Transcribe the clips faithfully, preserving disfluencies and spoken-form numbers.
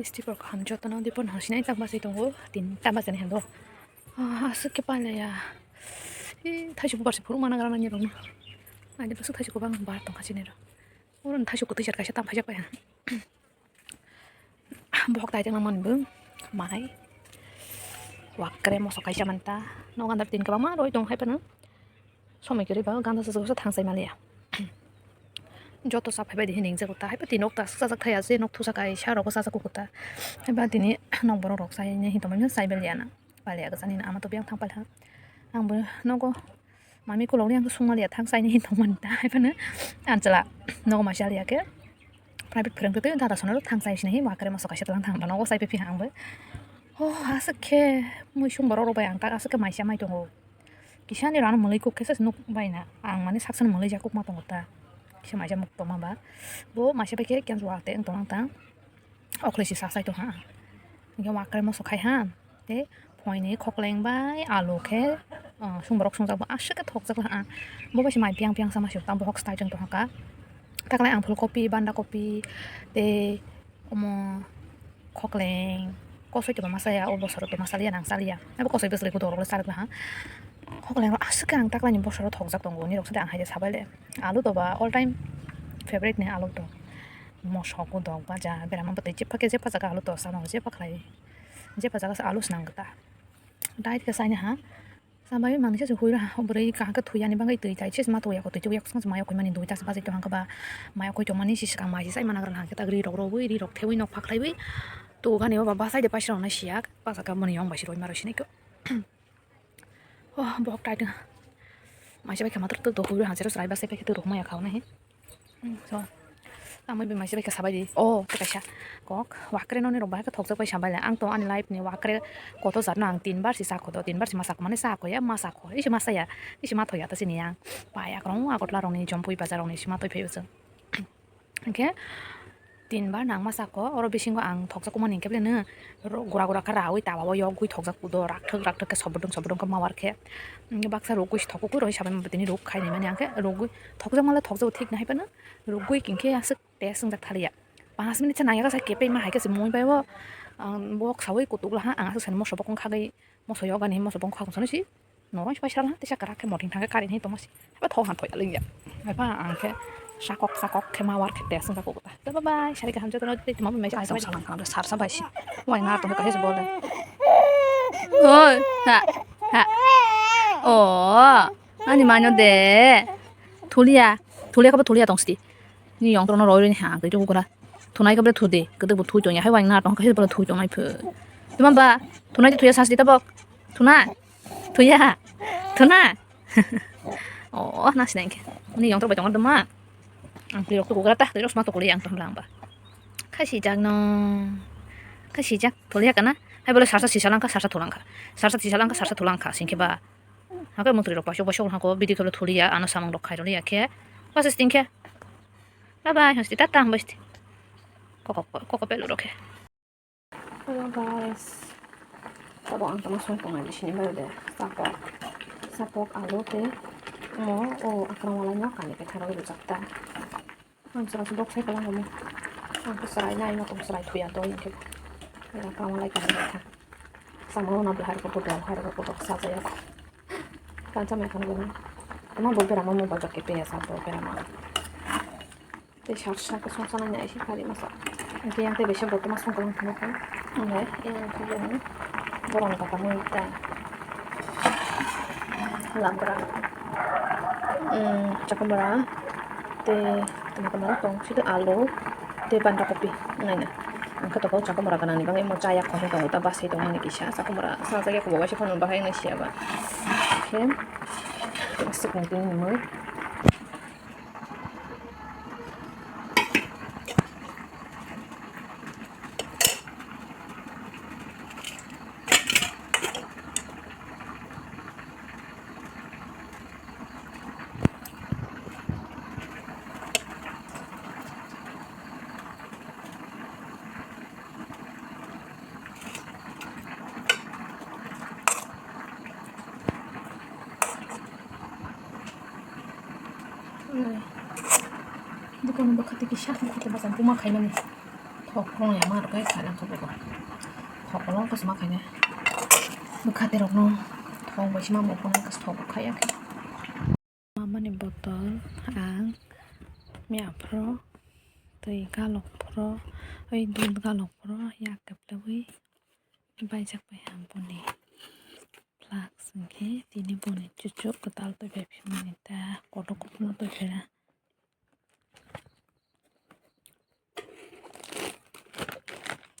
Stipor kaham jotono dipor nang sinai tang bachai tongo, tin ta bachani hando. Ah, aswk khe pailaya. Ee, thaisok bubar se phuru mana gra nani rokno. Ani bwswk thaisok kwbang bar tongkha chini rok. Oro thaisok kwtwi sar kaisa tam phaijak pai ha. Bohok tai tongna mani bo mai. Wakre moso kaisa manta. Nok andar tin kwbangma roi tong hai phano. Somoi kwrwi ba gana sajak sa thangsai maliya. Joto sa phaibai di hinwi ringjago ta, haiba twi nok ta aswk chajak thaya se nok thusa kaisa rogo chajak kuku ta. Haiba tini nok borok rok sai hinwi tongmani sai baliya na. Paliya kwchani na ama to biyang thang palha. Ang bo nogo mami kolok ni ang sung maliya thang sai hinwi tongmani ta, haibano ang chwla nogo ma chaliya khe private phwrwng twi twi dada sono thang sai sini wakre moso kaisa tlang thang nogo sai phi ang bo. Oh, aswk khe mui sung borok rok bai ang ta aswk khe maisa mai tongo. Kisa ni rano mwlwi kuk khe se nuk bai na. Ang mani saksa ni mwlwi ja kuk ma tongo ta. Kisa maisa muk tongma ba. Bo maisa bai khe kyan jua te wng tong ang ta. Okhlai si sa sai tong ha. Hingke wakre moso khai ha. Te phoi ni khokleng bai alu khe, ah, sung borok sung jak bo aswk khe thok jak ha. Bo bai se mai piang piang sama se ta bohok style chwng tong ha ka. Taklai ang phul kopi, banda kopi, te Omo khokleng kosoi tongma masa ya, o bosoro tongma saliya nang saliya. Abo kosoi bwswlwi kotor rok le charwk laha. Khokleng rok aswk khe ang taklai ni bosoro thokjak tongo, nini rok sade ang hai sabai le. Alu doba all time favorite ni alu do. Mosok o dok baja, berama bwtwi jepha khe jepha jaga alu do, sama jepha khlai. Jepha jaga se alu swnam gata. Diet khe saini ha. Sabai manwi se hui ra, o bwrwi kaham khe thwi yani bagwi twi tai se ma thwi ya ko, twi chuk yak swk ma ya koi mani dui ta se bajai tong hang khe ba ma ya koi tong mani se swkang mai se sai mana gra hang khe ta ri rok rw wi ri rok thewi nok pha khlai wi tu gani o ba bachai de paisa rok nai siya bachai kha mani yong bai se roi ma roi sinai khe. Oh, bohok tai tong. Mai se bai khe ma tor tor do hui ra hang se ro chwrai bachai bai khe tu rok ma ya kha o nai. Hmm, so, ang bai maisa bai khe sabai di. Oh, tei kaisa kok. Wakre noni rok bahai khe thokjak bai sabai le. Ang to ani life ni wakre koto jat no ang tin bar si sakho do, tin bar si ma sakho mani sakho ya, ma sakho. Isi ma saya, isi ma thoya ta sini yang. Pai akrong Agartala rok ni Jompui bazar rok ni si ma thoi phai o chwng. Hingkhe tin bar nang ma sakho, oro bisingo ang thokjak kumani hingkhe bele no. Ro-, gura gura khe raui tawa o yogwi thokjak kudo, rakthak rakthak khe sobodong sobodong khe mawar khe. Baksa rugwi se thokgwi roi sabai ma tini ruk khai ni mani ang khe rugwi thokjak male thokjak thik nai phano rugwi hingkhe aswk test wngjak thaliya. Panch minute se nangya khe kepeng ma hai khe se mui bai o, ang bok saui kutuk laha ang aswk sani moso bokong khagwi moso yoga ni moso bokong khagwi sano si. Norok bai sal ha, tisa kwrak khe mothing thang khe kari hinwi tongma si. Haiba thok han thok ya lingya. Haiba ang khe sakok sakok khe ma war khe test wngkha kukuta. Bye bye, sari kaham jotono tei tongma bai mai. Ai tong salang kha, sar sa bai si. Wai na tong kha se bole. Oi, ha, ha. O, ani mano de. Thulia, thulia kabo thulia tong sti. Ni yong trono roi roi ha, kaitu kukura. Thunai kabo thudi, kaitu bo thui tong ya, hai wai na tong kha se bole thui tong nai phu. Tuma ba, thunai thuya sasti tabok. Thuna. Thuya. Thuna. Oh, na sinai khe. Ni yong tor bai tong ma. Ang twi rok tukugra ta, twi rok sma tukuli ang tong lang ba. Kha sijak no. Kha sijak, thuli ya kana. Hai bole sarsa sisa langkha, sarsa thulangkha. Sarsa sisa langkha, sarsa thulangkha, singkhe ba. Hake mutri rok paisok paisok hako, bidi kholo thuli ya, ano samung rok khai roli ya khe. Bas sting khe. Bye bye, hosti tata, hosti. Koko, koko pelu rok khe. Hello guys, tabok ang tongma song tongnai bisini bai de sapok, sapok alu tei omo o akrang walai no kani khe tharwi rwjak ta. Ang chwraisa bok sai kwlangkha mo. Ang khe chwrai nai no tong chwrai thuya to hwnkhe. Akrang walai kani khe tha. Samung no bwlai rok bodol hai rok bodol sajaya. Kansa mai khan gwnang. Tamo bo berama mo bajak khe peya sa bo berama. Tei sarsa khe songsa nai nai se kari masa. Hingke yang tei bai se bo toma song kwlwng phano khe. Hingke yang khe yang borok ni kaka mui ta. Labra. Hmm, chakwmwra. Tei tongkha tong sidi alu. Tei banda kopi nai na. Ang khe toko chakwmwra gana ni bagwi mo chaya khon tongo ta basai tongmani kisa. Chakwmwra sajagya kobo waisa phano bahai nai siya ba. Khe. Aswk ni tini mui. Bwkhano bwkha twi kisa bwkha twi bachani puma khaimani. Thok phung ya ma rwkhe sairang khe bwkha. Thok kolong khe sma khainai. Bwkha terok no thok bai sma bo phung khe thok bo khaiya khe. Mamani botol ang mia phro twi galok phro oi dud galok phro yak khe phlaiwi baijak bai ang boni flask hwnkhe tini boni chuchuk kwtal twi phai phimani ta kotor kotor no twi phai.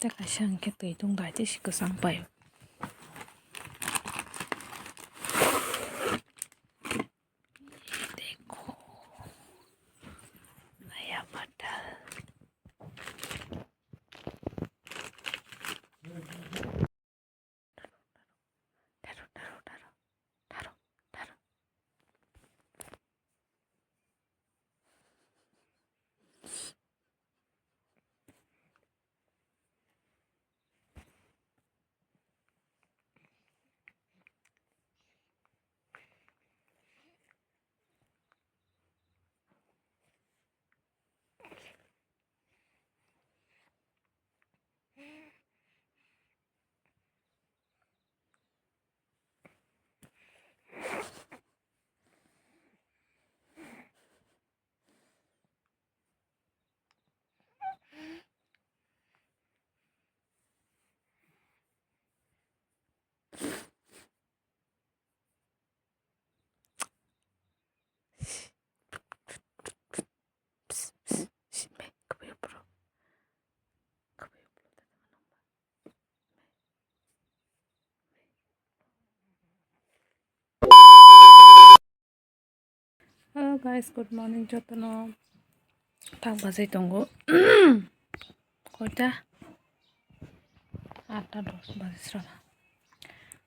Tei kaisa hwnkhe twi tong dai tei se kwchang pai. Dekho. Naya bottle. Hello guys, good morning jotono. Thang bajai tongo. Koita? Atta dos bajai srana.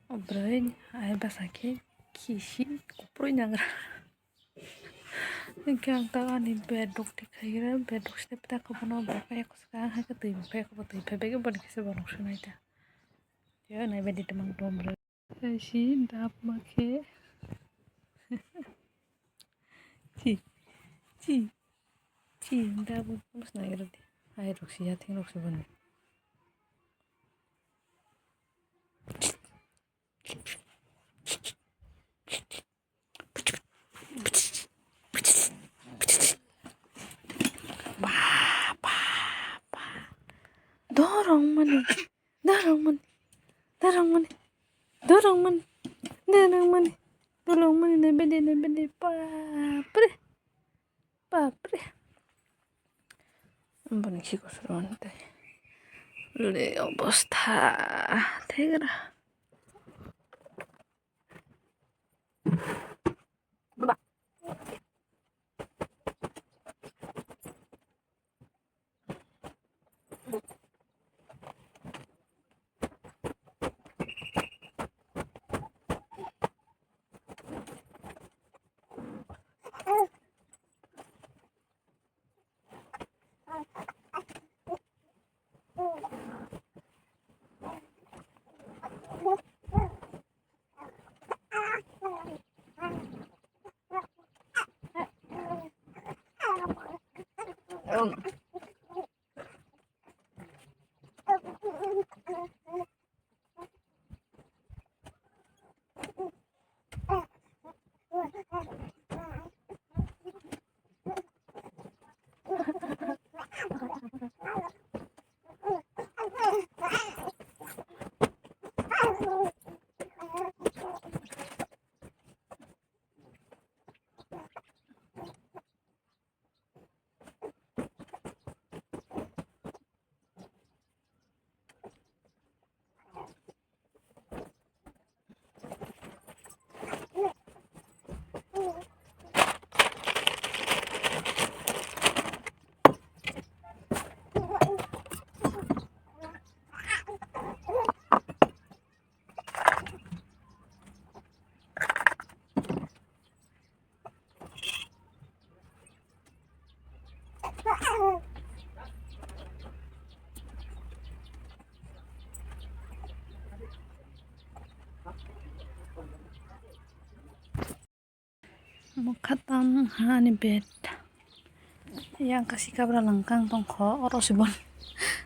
Obroi ai basa khe khisi kuproi nangra. Hwnkhe ang ta ani bed rok thik khai gra, bed rok step ta khe bono bo khe eko saka ang hai khe twi bo khe eko bo twi phai bag bono khe se bono swnai ta. Tei nai bedi tamang tom rw. Kaisi dap ma khe. Chi, chi, chi, dap ma swnai gra di. Hai rok si ya thing rok si bono. Ba, ba, ba. Dorong mani, dorong mani, dorong mani, dorong mani, dorong mani, dorong mani, na bede, na bede, bapre, bapre. Boni khi kosor mani tei. Le obostha, thegra. Mokha tang ha ani bed. Yang kasi kabra langkang tongkho, oro si bon.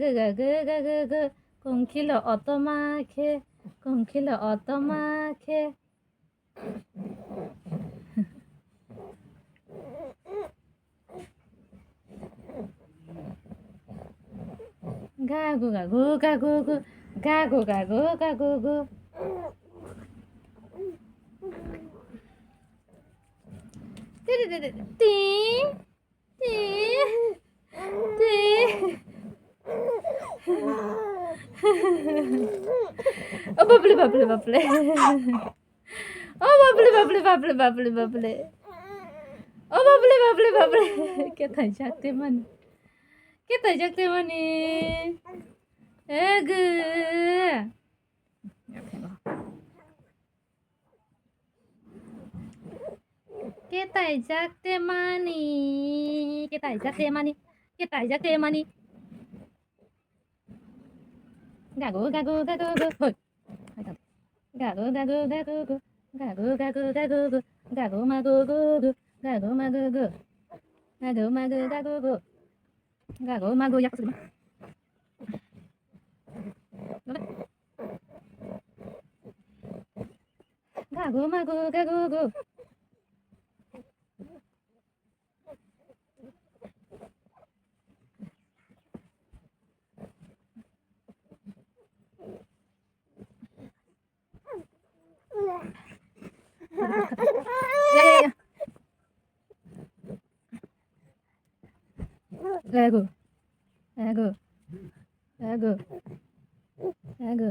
gu ga gu ga gu gu. Kongkhilo otoma khe, kongkhilo otoma khe. Ga gu ga gu ga gu gu. Ga gu ga gu ga gu gu. Ti, ti, ti. Oh, baple, baple, baple. Oh, baple, baple, baple, baple, baple. Oh, baple, baple, baple. Khe thaijak te mani. Khe thaijak te mani. Ege. Khe thaijak te mani. Khe thaijak te mani. Khe thaijak te mani. Gago, gago, gago, go. Hoi. Gago, gago, gago, go. Gago, gago, gago, go. Gago, mago, go, go. Gago, mago, go. Gago, mago, gago, go. Gago, mago, yak, gago, mago, gago, go. Ya, ya, ya. Ego. Ego. Ego. Ego.